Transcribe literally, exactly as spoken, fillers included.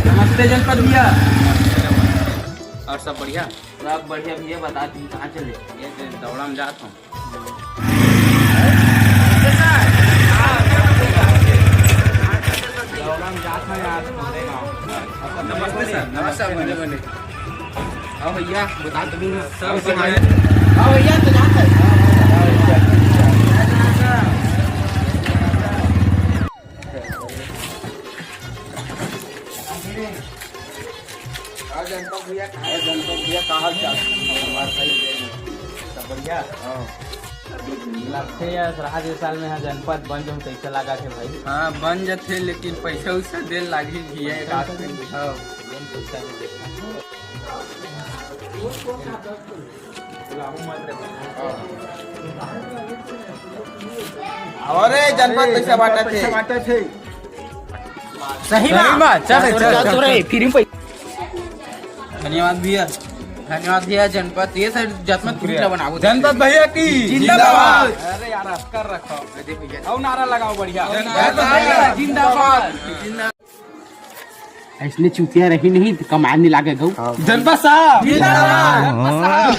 नमस्ते जनपद भैया। और सब बढ़िया? सब बढ़िया भैया, बता तुम कहाँ चले? ये तो दौड़ा में जात हूँ। दौड़ा में जात हूँ यार। नमस्ते सर। नमस्ते, बने, बने। हाँ भैया, बता तुम। सब बढ़िया। हाँ भैया, तो जात है। हाँ, जनपद भैया, का हाल चाल? हमार सही है। सब बढ़िया? हाँ। लगथे यार, राज ए साल में यहाँ जनपद बन जाऊँ, कैसे लगा थे भाई? हाँ, बन जथे, लेकिन पैसा उसा दे लागही भैया, एक आध दिन। हाँ। अरे जनपद पैसा बांटत हे। सही बात, चल, चल, चल, चल। फ्री में पैसा। धन्यवाद भैया, धन्यवाद भैया। जनपद ये सर, जनपद कुछ ना बनाओ। जनपद भैया की जिंदाबाद। अरे यार, अस्कर रखो। अरे भैया। और नारा लगाओ बढ़िया। जनपद भैया जिंदाबाद। ऐसने चुतिया रही नहीं तो कमाए नहीं लागे गऊ। जनपद साहब जिंदाबाद।